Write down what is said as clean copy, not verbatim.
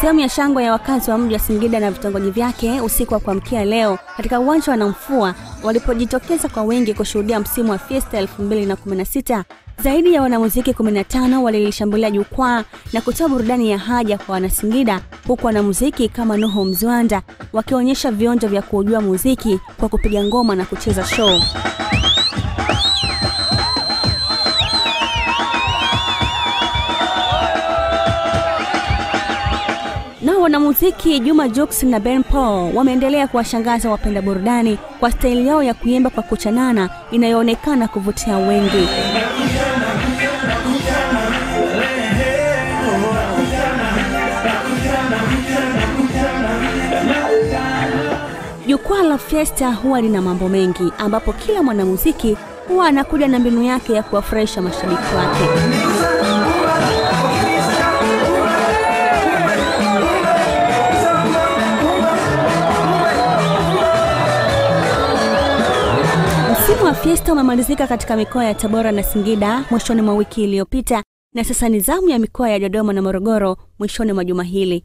sehemu ya shangwe ya wakazi wa mji wa Singida na vitongoji vyake usiku wa kuamkia leo katika uwanja wa Namfua walipojitokeza kwa wengi kushuhudia msimu wa Fiesta 2016. Zaidi ya wanamuziki 15 walilishambulia jukwaa na kutoa burudani ya haja kwa Wanasingida, huku wanamuziki kama Nuhu Mzwanda wakionyesha vionjo vya kujua muziki kwa kupiga ngoma na kucheza show. Na wanamuziki Juma Jux na Ben Paul wameendelea kuwashangaza wapenda burudani kwa staili yao ya kuimba kwa kuchanana inayoonekana kuvutia wengi. Jukwaa la Fiesta huwa lina mambo mengi, ambapo kila mwanamuziki huwa anakuja na mbinu yake ya kuwafurahisha mashabiki wake. Msimu wa Fiesta umemalizika katika mikoa ya Tabora na Singida mwishoni mwa wiki iliyopita, na sasa ni zamu ya mikoa ya Dodoma na Morogoro mwishoni mwa juma hili.